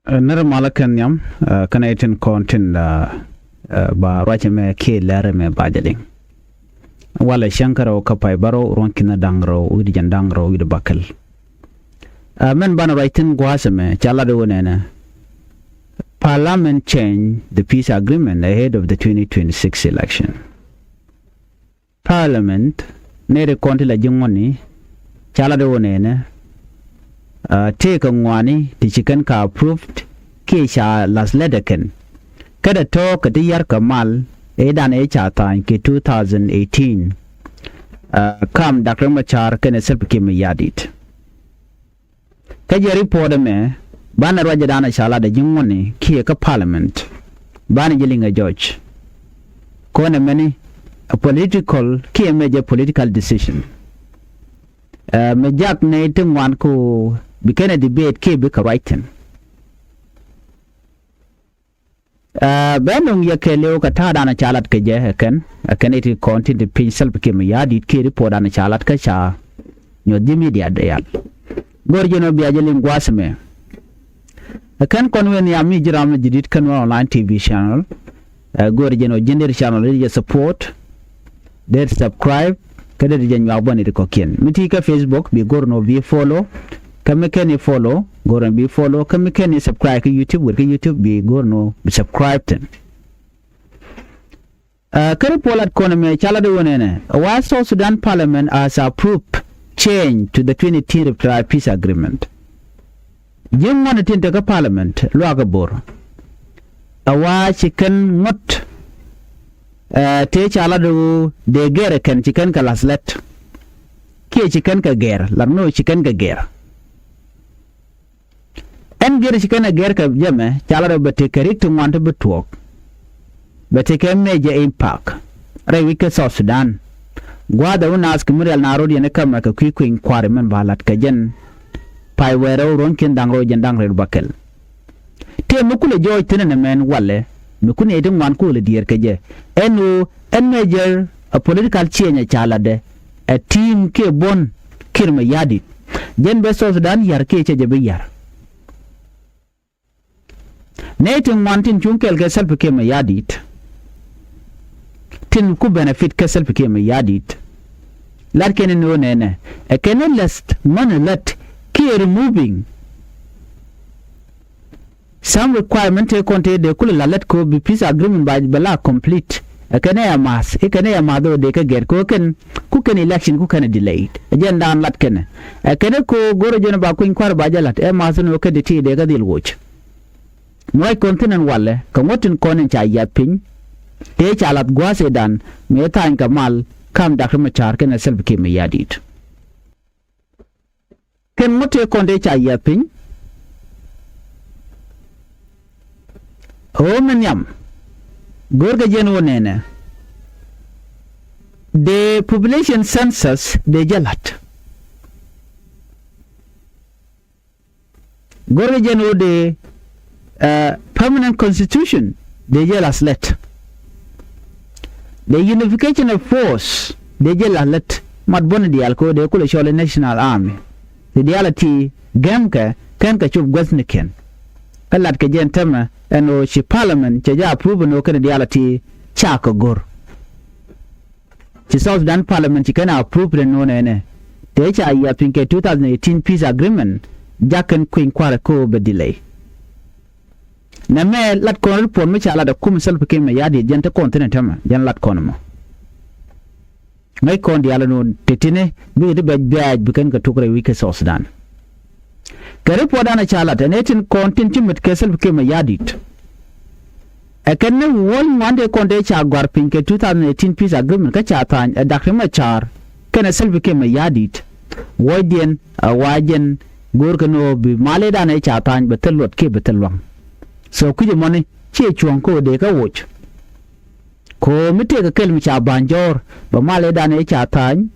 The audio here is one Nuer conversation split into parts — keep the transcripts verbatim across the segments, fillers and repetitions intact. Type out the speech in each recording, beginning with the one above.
Ɛ, nɛrɛ malä kɛn nhiam, ɛ, kɛnɛ itin kɔn tin, ɛ, ɛ, ba ruacɛ mɛ kiɛ lɛrɛ mɛ ba jɛ liŋ. Walɛ cäŋ kärɛw kä pay bärɔw ruɔ̱n ki̱n da̱ŋ rɛw wi̱cdɛ jiɛn da̱ŋ rɛw wi̱cdɛ bäkɛl. Ɛ, mɛn banɛ ruac thi̱n gua̱a̱th ɛmɛ ca lat iwä nɛnɛ. Parliament change the peace agreement ahead of the twenty twenty-six election. Parliament nɛy ti kɔn ti la ji̱ ŋuɔ̱tni ca lat iwä nɛnɛ. Ɛ, tëëkɛ ŋuani ti ci kɛn ka approved kiɛ ca lath lɛt ɛ kɛn. Kä dee tɔ̱ kɛ ti yar kɛ mal ëëdan ëë ca tha̱a̱ny kɛ two thousand eighteen. Ɛ, kam Doctor Machar kɛnɛ Salva Kiir Mayardit. Kä jɛ report ɛmɛ banɛ ruacɛ danɛ ca lat ɛ ji̱ ŋuɔ̱tni kiɛ kä parliament. Banɛ ji̱ liŋ ɛ jɔc. Kɔn ɛmɛni a political kiɛ mɛ jɛ political decision. Ɛ, mɛ jak nɛy ti ŋuan ko bi kɛnɛ debate kiɛ bikɛ ruac thi̱n. Ɛ, bɛ nöŋ yɛ kɛɛliw kɛ ta̱a̱ danɛ ca lat kɛ jɛ ɛ kɛn, ɛ kɛn iti kɔn tin ti piny Salva Kiir Mayardit kiɛ report danɛ ca lat kä ca nyuɔth ji̱ media diaal. Go̱r jɛn ɔ bia jɛ liŋ gua̱a̱th ɛmɛ. Ɛ kɛn kɔn wen yam mi ji̱ ram mi ji̱ di̱t kɛn wä online T V channel. Ɛ, go̱r jɛn ɔ ji̱n der channel i̱ jɛ support. Det subscribe kä det jɛ nyuak bä ni ti kɔ̱kiɛn. Mi ti kä Facebook bi go̱r nɔ bi follow. Kä mi kɛn i̱ follow go̱r nɔ bi follow. Kä mi kɛn i̱ subscribe kä YouTube, wër kä YouTube bi go̱r nɔ bi subscribe thin. Ɛ, kä report lat kɔn ɛmɛ ca lat iwä nɛnɛ. Why South Sudan Parliament has approved change to the twenty ten Pretoria Peace Agreement. Ji̱ ŋuɔ̱tni tin te kä parliament luaak ɛ bo̱r. Ɛ wa ci kɛn ŋuɔ̱t, ɛ, tëë ca lat ɣöö dee gɛr ɛ kɛn ci kɛn kɛ lath lɛt. Kiɛ ci kɛn kɛ gɛr, lat ni ɣöö ci kɛn kɛ gɛr. Ɛn gɛr ci kɛn ɛ gɛr kɛ jɛmɛ ca lat ɣöö bɛ tekɛ rik ti ŋuan ti bi tuɔɔk. Bɛ tekɛ major impact rɛy wi̱c kä South Sudan. Gua̱a̱th ɛ wä naath kɛ mi rial naath rot yɛn ɛ kämɛ kɛ kui̱ kui̱ny kua̱ri mɛn ba la̱t kɛ jɛn. Pay wɛɛrɛ wä ruɔ̱n ki̱n da̱ŋ rɛw jɛn da̱ŋ rɛw bäkɛl. Tëë mi kulɛ jɔɔc thi̱n ɛn ɛmɛn walɛ mi kun yɛ ti ŋuan kulɛ diɛɛr kɛ jɛ. Ɛn ɣöö ɛn major a political change ɛ ca la̱tdɛ. Ɛ team kiɛ buɔ̱n Kiir Mayardit. Jɛn bɛ South Sudan ya̱r kiɛ cɛ jɛ bi ya̱r. Nɛy ti ŋuan tin cuŋ kɛɛl kɛ Salva Kiir Mayardit. Tin ku benefit kɛ Salva Kiir Mayardit. Lat kɛn ni ɣöö nɛnɛ ɛ kɛn ni list mani lät kiɛ removing some requirement tëë kɔn tëë dee kulɛ la lät kɛ ɣöö bi peace agreement ba bɛ la complete. Ɛ kɛn ɛ math i̱ kɛn ɛ math ɣöö dee kɛ gɛr kɛ ɣöö kɛn ku kɛn election ku kɛn ɛ delayed. Ɛ jɛn daan lat kɛn ɛ kɛn ɛ kɛ ɣöö go̱rɛ jɛn ba kui̱ny kua̱r ba jɛ la̱t ɛ math ni ɣöö kɛn dee ti dee kɛ dhil woc. Nuac kɔn thi̱n ɛn walɛ kɛ ŋuɔ̱t tin kɔn in ca yiath piny. Tëë ca lath gua̱a̱th ëëdan mëë tha̱a̱ny kɛ mal kam Doctor Machar kɛnɛ Salva Kiir Mayardit. Kɛn ŋuɔ̱t tëë kɔn tëë ca yiath piny. Ɣöö mi nhiam go̱o̱rkɛ jɛn ɣöö nɛnɛ dee population census dee jɛ la̱t. Go̱rkɛ jɛn ɣöö dee, eh, permanent constitution dee jɛ la̱th lät. Dee unification of force dee jɛ la̱th lät. Mat buɔ̱n diaal kɛ ɣöö dee kulɛ cɔl i̱ national army. Ti diaal a ti gɛmkɛ kɛn kɛ cop guäthnikiɛn. Kä latkɛ jɛn tämɛ ɛn ɣöö ci parliament cɛ jɛ approve ɛn ɣöö kɛn diaal a ti cakɛ go̱r. Ci South Sudan Parliament ci kɛn a approve rɛ nuɔnɛ ɛnɛ. Tëë ca yiath piny kɛ two thousand eighteen peace agreement, jak kɛn kui̱ny kua̱rɛ kä ɣöö bɛ delay. Nɛmɛ lat kɔn ri puɔ̱n mi ca lat ɛ kum Salva Kiir Mayardit jɛn te kɔn thi̱n ɛ tämɛ, jɛn lat kɔn ɛmɔ. Ŋäc kɔn diaal ɛn ɣöö tëtini bikɛ ti bɛc bɛ̈ɛ̈c bi kɛn kɛ tuk rɛy wi̱c kɛ South Sudan. Kɛ report danɛ ca lat ɛn ëë tin kɔn tin ci met kɛ Salva Kiir Mayardit. Ɛ kɛn ni wuɔ̱c ŋuan tëë kɔn tëë ca gɔ̱a̱r piny kɛ two thousand eighteen peace agreement kä ca tha̱a̱ny ɛ Doctor Machar kɛnɛ Salva Kiir Mayardit. Wuɔ̱cdiɛn a wa jɛn go̱o̱rkɛ ni ɣöö bi malidan ëë ca tha̱a̱ny bɛ thil luɔt kiɛ bɛ thil lua̱ŋ. So kui̱c ɛmɔni ciɛ cuɔ̱ŋ kä ɣöö dee kä woc. Kɛ ɣöö mi tëëkɛ kɛl mi ca ba̱ny jɔ̱ɔ̱r bɛ malidan ëë ca tha̱a̱ny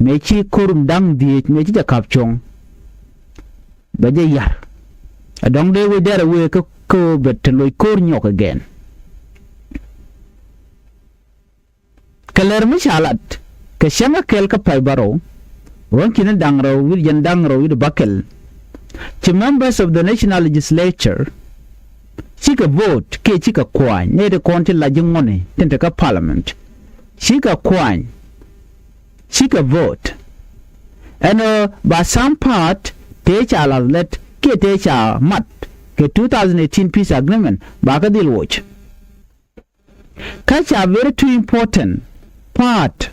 mëë ci ko̱rum da̱ŋ dhieec mëë ci jɛ ka̱p cuɔ̱ŋ. Bɛ jɛ ya̱r. Ɛ dɔ̱ŋ dee wec dɛrɛ wëë kä kä bɛ te loc ko̱r nyɔk ɛ gɛn. Kɛ lɛr mi ca lat kɛ cäŋ kä kɛl kä pay bärɔw. Ruɔ̱n ki̱n da̱ŋ rɛw wi̱r jɛn da̱ŋ rɛw wi̱r bäkɛl. Ci members of the national legislature cikɛ vote kiɛ cikɛ kuany nɛy ti kɔn ti lac ji̱ ŋuɔ̱tni tin te kä parliament. Cikɛ kuany, cikɛ vote. Ɛn ɣöö ba some part tëë ca la̱th lät kiɛ tëë ca mat kɛ two thousand eighteen peace agreement ba kä dhil woc. Kä ca very too important part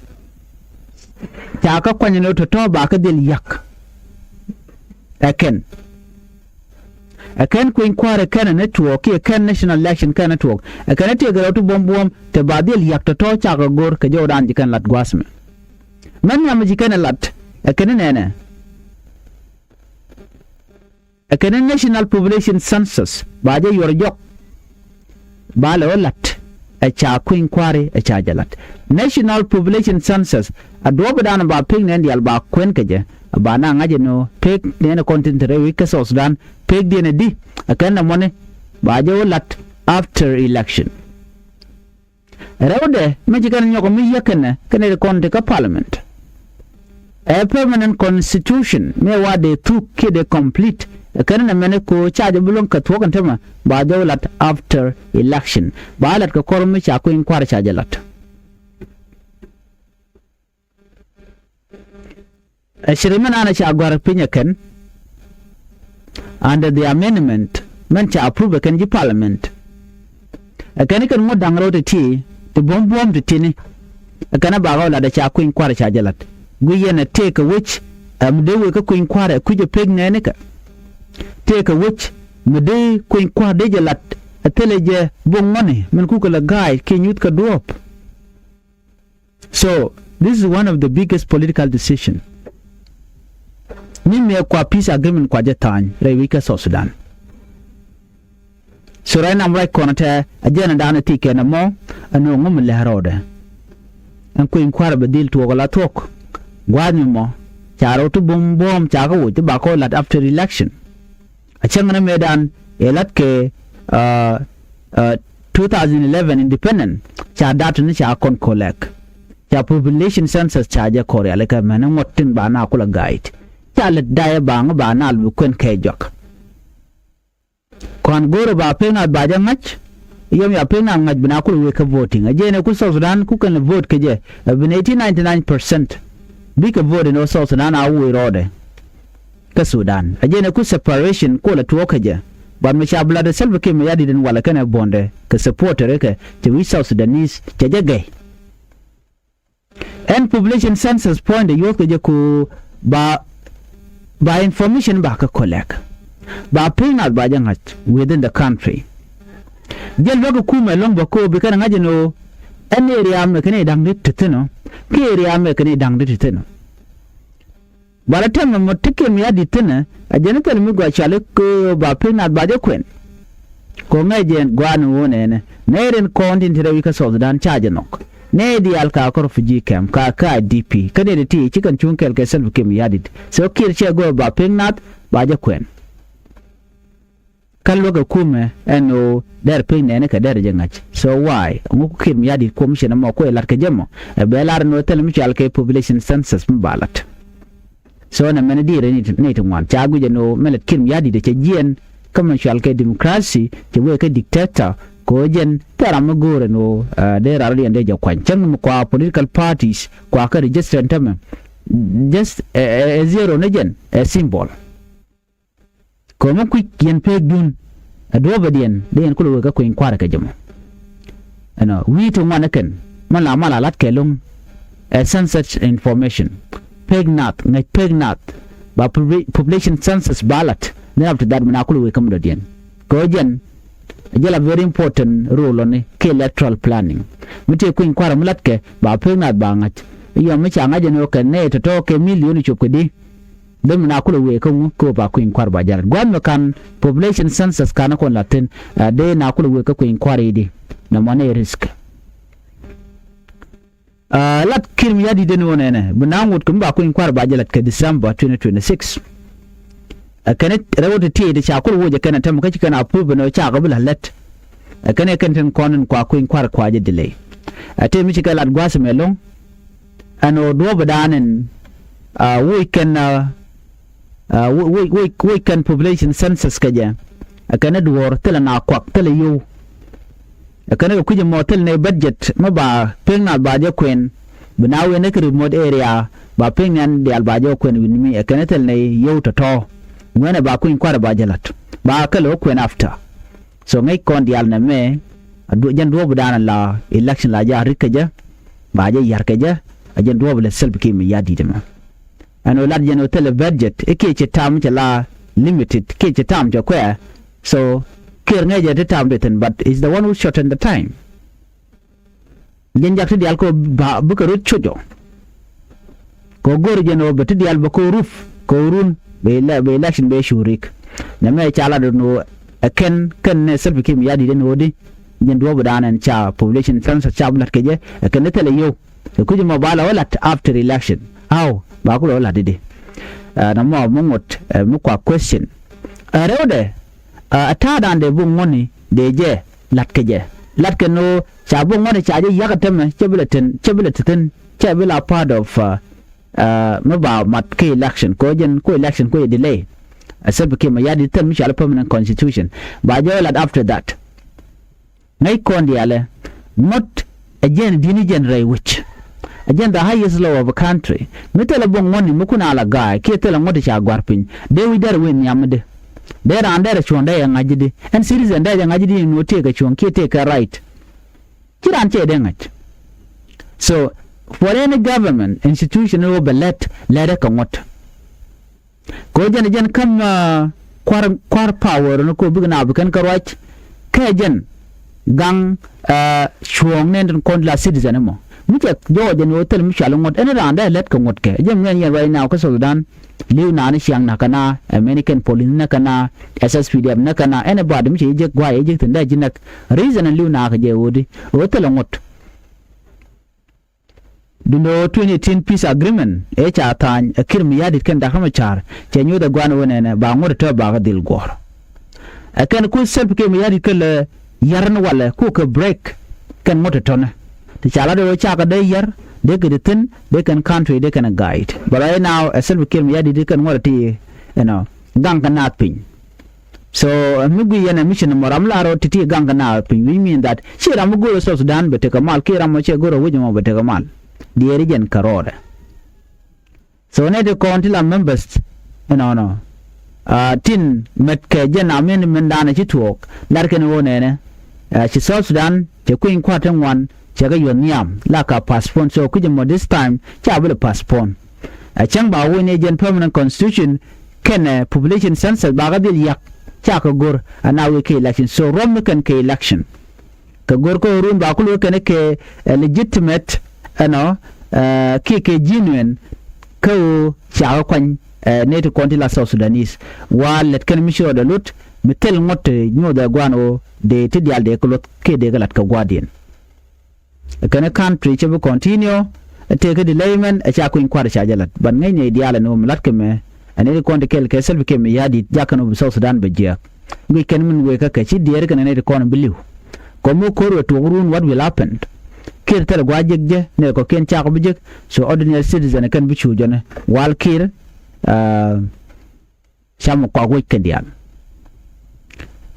ca kä kuany ni tɔ̱tɔ̱ ba kä dhil yak. Ɛ kɛn, ɛ kɛn kui̱ny kua̱r, ɛ kɛn ɛ network kiɛ kɛn national election kɛn network, ɛ kɛn ɛ tiɛk rɛw ti buɔ̱m buɔ̱m te ba dhil yak tɔ̱tɔ̱ cakɛ go̱r kɛ jɔwdan ji̱ kɛn lat gua̱a̱th mɛ. Mɛn nhiam ji̱ kɛn ɛ lat ɛ kɛn ɛ nɛnɛ. Ɛ kɛn ɛ national population census ba jɛ yuɔr jɔk. Ba lɛ wä la̱t ɛ ca kui̱ny kua̱ri ɛ ca jɛ la̱t. National population census a duɔ̱ɔ̱pidan ba pek nɛn diaal ba kuɛn kɛ jɛ, ba na ŋa̱c ɛn ɣöö pek nɛn ɛ kɔn tin te rɛy wi̱c kä South Sudan, pekdiɛn ɛ di, ɛ kɛn ɛ mɔni ba jɛ wä la̱t after election. Rɛwdɛ mi ci kɛn nyɔk mi yiäk kɛnɛ kɛnɛ ti kɔn ti kä parliament. Ɛ permanent constitution mi wa dee thuk kiɛ dee complete. Kɛn nɛ mɛn ko ca jɛ bi luäŋ kɛ thuɔ̱k ɛn tämɛ ba jɛ wä lat after election, ba lat kɛ kɔr mi ca kui̱ny kua̱r ca jɛ lat. Ɛ ciri mɛn an ɛ ca gɔ̱a̱r piny ɛ kɛn under the amendment mɛn ca approve ɛ kɛn ji̱ parliament. Ɛ kɛn kɛn ŋuɔ̱t da̱ŋ rɛw ti ti ti buɔ̱m buɔ̱m ti tini. Ɛ kɛn ɛ bakɛ wä lat ɛ ca kui̱ny kua̱r ɛ ca jɛ lat. Guic yɛn ɛ tëëk kɛ wec ɛ mi dee wek kä kui̱ny kua̱r ɛ kui̱c ɛ pek nɛɛnikɛ. Tëëk kɛ wec mi dee kui̱ny kua̱r dee jɛ lat ɛ thilɛ jɛ buɔ̱ŋ ŋuɔ̱tni min kukɛ lɛ ga̱a̱c kiɛ nyuth kɛ duɔ̱ɔ̱p. So this is one of the biggest political decision. Ni mëë kua peace agreement kua jɛ tha̱a̱ny rɛy wi̱c kä South Sudan. So right now right kɔn tɛ a jɛn a da̱a̱n a thik kɛn a mɔ a no̱o̱ŋ ŋum a lɛ̱r rɔɔdɛ. Ɛn kui̱ny kua̱r a bɛ dhil tuɔɔk a la thuɔ̱k. Gua̱a̱th mi mɔ ca rɔw ti buɔ̱m buɔ̱ɔ̱m ca kä woc ti ba kɔ lat after election. A cäŋ ni mëëdan ɛ la̱t kɛ, uh, uh, two thousand eleven independent ca dat ni ca kɔn kolɛk. Ca population census ca jɛ kɔr yali kɛ mɛn ŋuɔt tin ba na kulɛ guide. Ca lɛ dayɛ ba ŋä ba na lubi kuɛn kɛ jɔk. Kɔn go̱o̱rɛ ba pek nath ba jɛ ŋa̱c. Yom ya pek nath ŋa̱c bi na kulɛ wek kä voting a jɛ ni ku South Sudan ku kɛn lɛ vote kɛ jɛ. Ɛ bi ni eighty ninety nine percent bikɛ vote ni wä South Sudan a wui rɔɔdɛ. Kä Sudan a jɛn ɛ ku separation ku lɛ tuɔɔk kä jɛ. But mi ca bi lat ɛ Salva Kiir Mayardit in walɛ kɛnɛ buɔ̱ndɛ kɛ supporter kɛ cɛ wi̱c South Sudanese cɛ jɛ gɛy. Ɛn population census point de yuɔth kɛ jɛ ku ba, ba information ba kä collect. Ba piny nath ba jɛ ŋa̱c within the country. Jɛ luäk ɛ kumɛ lɔ̱ŋ bä ko̱o̱p bi kɛn ŋa̱c ɛn ɣöö ɛn area mɛ kɛn i̱ da̱ŋ di ti thi̱n ɔ kiɛ area mɛ kɛn i̱ da̱ŋ di ti thi̱n ɔ. Bala tɛm mɔ ti Kiir Mayardit thi̱nɛ a jɛn thil mi gɔaa cɔal i̱ ba pek nath ba jɛ kuɛn. Kɛ ŋäc jɛn gua̱a̱n wun ɛnɛ nɛy rin kɔn tin ti rɛw i̱ kä South Sudan ca jɛ nhɔk. Nɛy diaal ka kä refugee camp ka kä I D P kä nɛy ti ti ci kɛn cuŋ kɛl kɛ Salva Kiir Mayardit. So Kiir cɛ go̱o̱r ba pek nath ba jɛ kuɛn. Kä luäk ɛ kumɛ ɛn ɣöö dɛr piny nɛɛni kɛ dɛr jɛ ŋa̱c. So why ŋu ku Kiir Mayardit kuɔm cin ɛmɔ kuɛ lat kɛ jɛ mɔ ɛ bɛ lar ɛn ɣöö thilɛ mi cual kɛ population census mi ba lat. So nɛ mɛn di̱i̱r ni ti ŋuan ca guic ɛn ɣöö mɛ lät Kiir Mayardit cɛ jiɛn kä mɛ cual kɛ democracy cɛ wee kɛ dictator. Kɛ ɣöö jɛn thil ram mi go̱o̱r ɛn ɣöö dee rar diɛn dee jɛ kuany cäŋ mi kua political parties kua kä register ɛn tämɛ. Just ɛ zero ni jɛn ɛ symbol. Kɛ ɣöö mi kui̱c yɛn pekdun ɛ duɔ̱ɔ̱pɛ diɛn dee yɛn kulɛ wek kä kui̱ny kua̱rɛ kɛ jɛ mɔ. Ɛnɔ wi̱i̱ ti ŋuan ɛ kɛn mɔ la mal a lat kɛ lo̱ŋ. Ɛ census information pek nath ŋäc pek nath ba population census ba lat. Then after that mi na kulɛ wek kä mi dɔ̱diɛn kɛ ɣöö jɛn ɛ jɛ la very important role ɔni kɛ electoral planning. Mi tëë kui̱ny kua̱rɛ mi lat kɛ ba pek nath ba ŋa̱c. Yɔm mi ca ŋa̱c ɛn ɣöö kɛ nɛy tɔ̱tɔ̱ kɛ million cop kɛ di. Dee mi na kulɛ wee kä ŋu kä ba kui̱ny kua̱r ba jalat gua̱n mi kan population census kan kɔn la thin. Dee na kulɛ wee kä kui̱ny kua̱r idi. Nɛ mɔni risk. Lat Kiir Mayardit ni wä nɛnɛ bi na ŋut kä mi ba kui̱ny kua̱r ba jalat kɛ December twenty twenty six. Ɛ kɛn rɛw ti tiee ti ca kulɛ wee jɛ kɛn ɛ tɛm kä ci kɛn a pup ni wä ca kä bi la lɛt. Ɛ kɛn ɛ kɛn tin kɔn in kua kui̱ny kua̱r kua jɛ delay. Ɛ tëë mi ci kɛ lat gua̱a̱th ɛmɛ lo̱ŋ. Ɛn ɣöö duɔ̱ɔ̱p ɛ da̱a̱n ɛn a woc kɛn a Wec kɛn population census kɛ jɛ. Ɛ kɛn ɛ duɔ̱ɔ̱r thilɛ na kuak thilɛ yio̱w. Ɛ kɛn ɛ kɛ kui̱c ɛmɔ thilɛ nɛ budget mi ba pek nath ba jɛ kuɛn. Bi na wen ɛ kɛ remote area ba pek nɛn diaal ba jɛ kuɛn wi̱n mi ɛ kɛn ɛ thilɛ nɛ yio̱w tɔ̱tɔ̱. Ŋuɛn ɛ ba kui̱ny kua̱r ɛ ba jɛ la̱t ba kɛ lo̱ kuɛn after. So ŋäc kɔn diaal nɛ mɛ a jɛn duɔ̱ɔ̱p dan la election la jɛ a rik kɛ jɛ ba jɛ yar kɛ jɛ. A jɛn duɔ̱ɔ̱p lɛ Salva Kiir Mayardit mɛ. Ɛn ɣöö lat jɛn ɣöö thilɛ budget i̱ kiɛ cɛ tam cɛ la limited kiɛ cɛ tam cɛ kuɛ. So Kiir ŋäc jɛ ti tam ti thin but is the one who shorten the time. Jɛn jak ti diaal kɛ ba bikɛ rut cocɔ. Kɛ go̱r jɛn ɣöö bɛ ti diaal bɛ kɛ rup kɛ run bɛ election bɛ shurik. Nɛ mɛ ca lat dun ɣöö ɛ kɛn kɛn nɛ Salva Kiir Mayardit ɛn ɣöö di jɛn duɔ̱ɔ̱p dan ɛn ca population census ca bi lat kɛ jɛ ɛ kɛn ni thilɛ yio̱w. Ɛ kui̱c mɔ ba la wä lat after election. Aw ba ku la wä lat di di. Ɛ na mɔ mi ŋot ɛ mi kua question. Ɛ rɛwdɛ ɛ ta̱a̱ dan dee bi ŋuɔ̱ni dee jɛ lat kɛ jɛ. Lat kɛ ni ɣöö ca bi ŋuɔ̱ni ca jɛ yak ɛ tämɛ cɛ bi lɛ tin cɛ bi lɛ ti thin cɛ bi la part of ɛ mi ba mat kɛ election kɛ ɣöö jɛn kɛ election kɛ ɣöö jɛ delay. Ɛ Salva Kiir Mayardit thil mi cɔal permanent constitution ba jɛ wä lat after that. Ŋäc kɔn diaalɛ ŋuɔ̱t ɛ jɛn di̱n i̱ jɛn rɛy wec. Ɛ jɛn the highest law of a country mi thilɛ bä ŋuɔ̱tni mi kun a la ga̱a̱c kiɛ thilɛ ŋuɔ̱t ca gua̱r piny dee wi̱c dɛr wi̱i̱ nhiamdi. Dee raan dɛr ɛ cuɔ̱ŋ dee ɛ ŋa̱cdi ɛn citizen dee jɛ ŋa̱cdi in ɣöö tëëkɛ cuɔ̱ŋ kiɛ tëëkɛ right. Ci raan cɛ dee ŋa̱c. So for any government institution in ɣöö bɛ lɛt lɛt ɛ kɛ ŋuɔ̱t. Kɛ ɣöö jɛn jɛn käm kua̱r kua̱r power ni kɛ ɣöö bikɛ naath bi kɛn kä ruac. Kɛ jɛn gaŋ cuɔ̱ɔ̱ŋ nɛn tin kɔn la citizen ɛmɔ mi cɛ jɔɔc jɛn ɣöö thil mi cual ŋuɔ̱t ɛn raan dee lät kɛ ŋuɔ̱t kɛ jɛn ŋɛn yɛn ruac naath kä South Sudan. Li̱w naan ciaŋ nakä na American police nakä na S S P D F nakä na anybody mi cɛ jɛ jek gua̱a̱c jɛ jek thi̱n dee ji̱ näk. Reason ɛn li̱w naath kɛ jɛ ɣöö di ɣöö thil ŋuɔ̱t. Duundɛ ɣöö twenty eighteen peace agreement ëë ca tha̱a̱ny ɛ Kiir Mayardit kɛn Doctor Machar cɛ nyoth ɛ gua̱n ɣöö nɛnɛ ba ŋuɔ̱t ɛ tɔ̱ bakä dhil guɔ̱ɔ̱r. Ɛ kɛn kuth Salva Kiir Mayardit kä lɛ yär ni walɛ kukɛ break kɛn ŋuɔ̱t ɛ tɔ̱nɛ. Ti ca lat ɣöö cakɛ dee yär dee kɛ ti thi̱n dee kɛn country dee kɛn ɛ guide. But right now ɛ Salva Kiir Mayardit kɛn ŋuɔ̱t ɛ ti you know gaŋ kɛ naath piny. So mi gui yɛn ɛ mission mɔ ram la rɔ titi gaŋ kɛ na piny which mean that ci ram mi go̱r South Sudan bɛ tekɛ mal ki ram mɔ cɛ go̱r wec mɔ bɛ tekɛ mal. Diɛɛri jɛn kɛ rɔɔdɛ. So nɛ ti kɔn ti la members ɛnɔnɔ. Tin mɛt kɛ jɛn amin min danɛ ci tuɔɔk lar kɛn ɣöö nɛnɛ. Ci South Sudan cɛ kui̱ny kua̱r ti ŋuan cɛ kɛ yuɔth nhiam la ka postpone so kui̱c mɔ this time ca bi lɛ postpone. Ɛ cäŋ ba wuni jɛn permanent constitution kɛnɛ population census bakɛ dhil yak. Cakɛ go̱r ɛn a wee kɛ election so ruɔm mi kɛn kɛ election. Kɛ go̱r kä run ba kul wee kɛn kɛ legitimate ɛnɔ kiɛ kɛ genuine. Kä ɣöö cakɛ kuany nɛy ti kɔn ti la South Sudanese wa lɛt kɛn mi ci rɔɔdɛ lot mi thil ŋuɔ̱t ti nyuɔth ɛ gua̱a̱n ɣöö dee ti diaal dee kɛ luɔth kiɛ dee kɛ lat kɛ gua̱a̱thdiɛn. Kɛn country cɛ bi continue. Tëëkɛ delay mɛn ɛ ca kui̱ny kua̱r ca jɛ la̱t ban ŋäcnɛ i̱ diaal ɛn ɣöö mi la̱tkɛ mɛ. Ɛn i̱ kɔn ti kɛl kɛ Salva Kiir Mayardit jakä ni ɣöö bi South Sudan bɛ jiääk. Guic kɛn min wëë kä kɛ ci diɛɛr kɛn ɛ nɛy ti kɔn bi li̱w. Kɔm mi ko̱r wëë tuɔɔk ruun what will happen. Kiir thil gua̱a̱c jek jɛ nɛy kɔ̱kiɛn cakɔ bi jek. So ordinary citizen kɛn bi cu jɔnɛ wal Kiir. Cam kɔak wec kɛ diaal.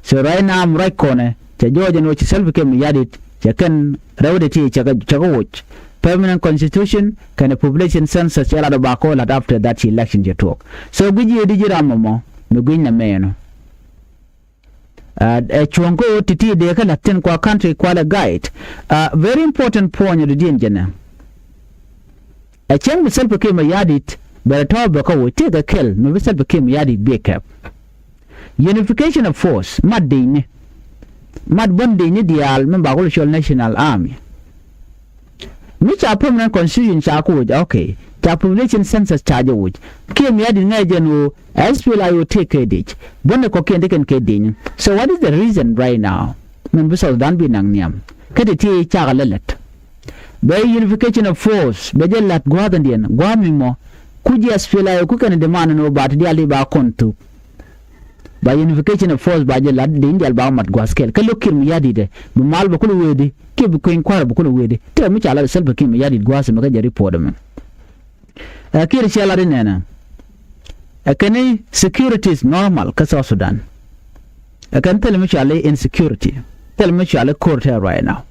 So right now mi ruac kɔnɛ cɛ jɔɔc ɛn ɣöö ci Salva Kiir Mayardit cɛ kɛn rɛwdɛ ti cɛ kɛ woc. Permanent constitution kɛnɛ population census cɛ lat ɔ bakɔ lat after that ci election cɛ tuɔɔk. So guic jiɛ di ji̱ ram ɛmɔ mi gui̱c nɛ mɛɛnɔ. Ɛ cuɔ̱ŋ kä ɣöö ti̱ti̱ dee kä la̱t thi̱n kua country kualɛ guide. Very important point ɔ di diɛn jɛnɛ. Ɛ cäŋ bi Salva Kiir Mayardit bɛ rɛ tɔ̱ bɛ kä woc tëëkɛ kɛl mi bi Salva Kiir Mayardit biɛ kɛp. Unification of force mat dicni. Mat buɔ̱n dicni diaal mi bakul cɔl national army. Mi ca permanent constitution ca ku woc okay ca population census ca jɛ woc. Kiir Mayardit ŋäc jɛn ɣöö S P L A I O tëëkɛ dic buɔ̱n ɛ kɔ̱kiɛn ti kɛn kɛ dicni. So what is the reason right now? Min bi South Sudan bi naŋ nhiam kä ti ti cakɛ lɛ lät. Bɛ unification of force bɛ jɛ la̱t gua̱a̱th ɛn diɛn gua̱a̱th mi mɔ. Ku jiɛ S P L A I O ku kɛn demand ni wä ba ti diaal di ba kɔn thuk. Ba unification of force ba jɛ la̱t di diaal ba mat gua̱a̱th kɛl kä lo̱k Kiir Mayardit ɛ bi mal bɛ kulɛ wee di kiɛ bi kueny kua̱r bɛ kulɛ wee di. Tëë mi ca la̱t Salva Kiir Mayardit gua̱a̱th ɛmɛ kä jɛ report ɛmɛ. Ɛ Kiir ciɛ la̱t inɛnɛ. Ɛ kɛn i̱ security is normal kä South Sudan. Ɛ kɛn thil mi cɔal i̱ insecurity, thil mi cɔal i̱ ko̱r tɛ right now.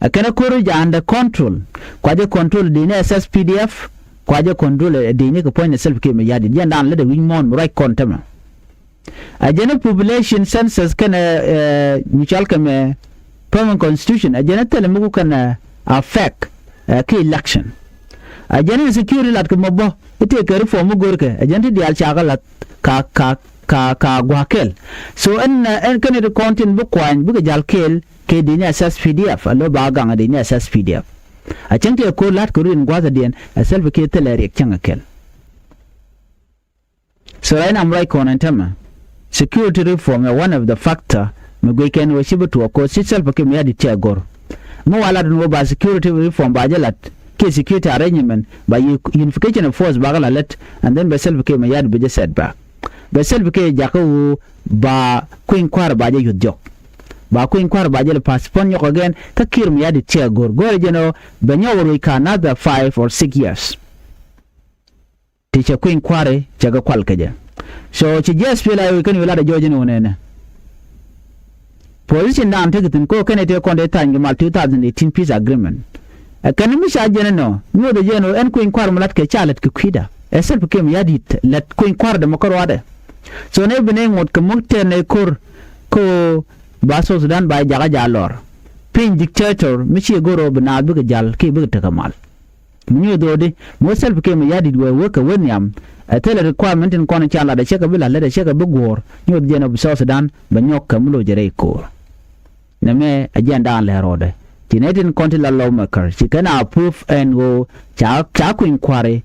Ɛ kɛn i̱ ko̱r i̱ jɛ under control. Kua jɛ control di̱i̱ni ɛ S S P D F, kua jɛ control ɛ di̱i̱ni kɛ puɔ̱ny ni Salva Kiir Mayardit. Jɛn daan lät ɛ wi̱c muɔ̱ɔ̱n mi ruac kɔn tämɛ. Ɛ jɛn i̱ population census kɛnɛ ɛ mi cɔal kɛ mɛ permanent constitution, ɛ jɛn i̱ thil mi ku kɛn ɛ affect ɛ ki election. Ɛ jɛn i̱ security lat kɛ mɔ bä i̱ tëë kɛ reform mi görkɛ, ɛ jɛn ti diaal cakɛ lath ka ka ka ka gua̱a̱k kɛl. So ɛn ɛn kɛn i̱ ti kɔn tin bi kuany bikɛ jal kɛl kɛ di̱i̱ni ɛ S S P D F, a lo̱ ba gaŋ ɛ di̱i̱ni ɛ S S P D F. A cäŋ tëë ko̱r la̱t kɛ rin gua̱a̱thädiɛn ɛ Salva Kiir thilɛ riɛk cäŋ ɛ kɛl. So right now, mi ruac kɔn ɛn tämɛ, security reform ɛ one of the factor mi guic kɛn ɣöö ci bi tuɔɔk ko̱ ci Salva Kiir Mayardit cɛ go̱r. Mi wa lat ɛn ɣöö ba security reform ba jɛ lat kiɛ security arrangement ba unification of force bakɛ la lät, and then bɛ Salva Kiir Mayardit bi jɛ set back. Bɛ Salva Kiir jakä ɣöö ba kueny kua̱r ba jɛ yuth jɔk. Ba kueny kua̱r ba jɛ lɛ postpone nyɔk again, kä Kiir Mayardit cɛ go̱r. Go̱r jɛn ɣöö bɛ nyɔk ruec ka another five or six years. Ti cɛ kueny kua̱ri cɛ kɛ kual kɛ jɛ. So ci ji̱ S P L A I O kɛn wi̱i̱ lat ɛ jɔɔc ni wä nɛnɛ. Position dan tekɛ thi̱n ko̱ kɛn ɛ tëë kɔn dee tha̱a̱ny kɛ mal two thousand eighteen peace agreement. Ɛ kɛn mi ca jɛn ɛnɔ nyuɔth ɛ jɛn ɔ ɛn kueny kua̱r mi lat kɛ ca lät kɛ kui̱da. Ɛ Salva Kiir Mayardit lät kueny kua̱r dɛ mɔ kä ruaadɛ. So nɛ bi nɛ ŋot kɛ muk tɛn nɛ ko̱r kä ba South Sudan ba jakä ja lɔr. Piny dictator mi ci go̱r ɔ bi naath bikɛ jal kiɛ bikɛ tekɛ mal. Mi nyuɔth ɣöödi mi wä Salva Kiir Mayardit wee wek kɛ wee nhiam. Ɛ thilɛ requirement tin kɔn ca lat ɛ cɛ kɛ bi la̱t lät ɛ cɛ kɛ bi guɔ̱ɔ̱r nyuɔth jɛn ɔ bi South Sudan bɛ nyɔk kɛ mi loc ɛ rɛy ko̱o̱r. Nɛmɛ ɛ jɛn daan lɛ rɔɔdɛ ci nɛ tin kɔn ti la lawmaker ci kɛn a proof ɛn ɣöö ca ca kueny kua̱ri.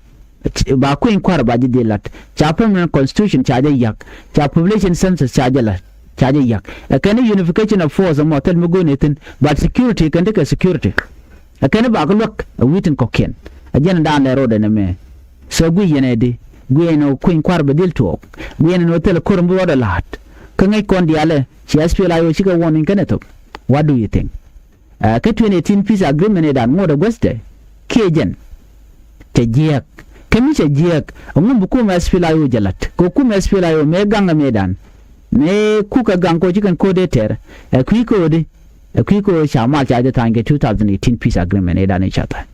Ba kueny kua̱ri ba ji̱ dhil lat ca permanent constitution ca jɛ yak ca population census ca jɛ lat ca jɛ yak. Ɛ kɛn unification of force ɛmɔ thil mi go̱o̱n ɛ thi̱n but security kɛn ti kɛ security. Ɛ kɛn i̱ bakɛ luäk ɛ wi̱i̱ tin kɔ̱kiɛn. Ɛ jɛn daan lɛ ro̱dɛ nɛmɛ. So guiy yɛn ɛ di guiy yɛn ɛ kueny kua̱r bɛ dhil tuɔɔk. Guiy yɛn ɛ ni wä thilɛ ko̱r mi bi rɔɔdɛ la̱a̱t kä ŋäc kɔn diaalɛ ci S P L A I O cikɛ warning kɛn ɛ thok. What do you think? Ɛ kä twenty eighteen peace agreement ɛ dan ŋot ɛ guäthdɛ kiɛ jɛn. Cɛ jiɛɛk kä mi cɛ jiɛɛk ɛŋu bi kumɛ S P L A I O jɛ la̱t kɛ kumɛ S P L A I O mëë gaŋ ɛ mëë dan. Mëë kukɛ gaŋ kɛ ɣöö ci kɛn ko̱r dee tɛr ɛ kui̱ kɛ ɣöö di. Ɛ kui̱ kɛ ɣöö ca mal ca jɛ tha̱a̱ny kɛ two thousand eighteen peace agreement ëëdan i̱ ca tha̱a̱ny.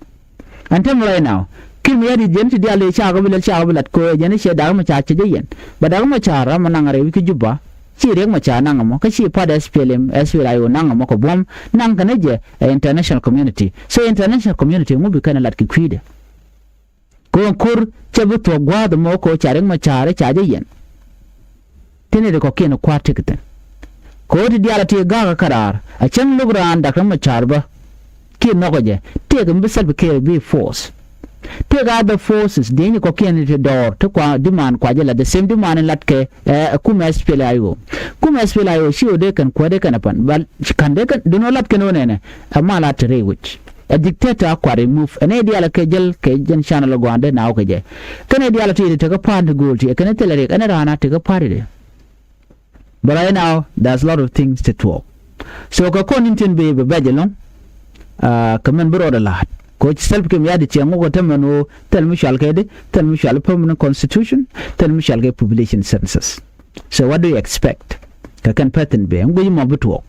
Ɛn täämɛ right now Kiir Mayardit jɛn ti diaal i̱ cakɛ bi lɛl cakɛ bi lat kɛ ɣöö jɛn i̱ ciɛ Dak Macar cɛ jɛ yɛn. Bɛ Dak Macar ram mi naŋ rɛy wi̱c kä Juba ci Riek Macar naŋ ɛmɔ kä ci part S P L M, S P L A I O naŋ ɛmɔ kɛ buɔ̱m naŋ kɛn jɛ ɛ international community. So international community ŋu bi kɛn ɛ lat kɛ kui̱dɛ. Kɛ ɣöö ko̱r cɛ bi thuɔ̱k gua̱a̱th ɛmɔ kɛ ɣöö ca Riek Macar ca jɛ yɛn. Ti nɛy ti kɔ̱kiɛn kua̱r tekɛ thi̱n. Kɛ ɣöö ti diaal a ti ga̱a̱kä kɛ raar a cäŋ lo̱k raan Dak Riek Macar bä. Kiɛ nhɔkɛ jɛ tëëkɛ mi bi Salva Kiir bi force. Tëëkɛ other forces dieny kɔ̱kiɛn ti dɔɔr ti kua diman kua jɛ lat the same diman in lat kɛ ɛ kumɛ S P L A I O. Kumɛ S P L A I O ci ɣöö dee kɛn kuäär dee kɛn a pan bal ka̱n dee kɛn duno lat kɛn ɣöö nɛnɛ. Ɛ mal a te rɛy wec. Ɛ dictator a kuat remove ɛn ɛ diaal kɛ jäl kɛ jɛn channel gua̱a̱n dee na wä kɛ jɛ. Kɛn ɛ diaal ti ti tekä pa̱a̱n ti go̱o̱l ti ɛ kɛn ɛ thilɛ riɛk ɛn ɛ raan a tekä pa̱a̱t ti dee. But right now there's a lot of things ti tuɔɔk. So kɛ kɔn in tin bi bɛ bɛc ɛlɔ̱ŋ. Kɛ mɛn bi rɔɔdɛ la̱a̱t kɛ ɣöö ci Salva Kiir Mayardit ciɛ ŋuk ɛ tämɛ ɛn ɣöö thil mi cual kɛ di thil mi cual permanent constitution thil mi cual kɛ population census. So what do you expect? Kɛ kɛn pɛthin bee ɛn guic mɔ bi tuɔɔk.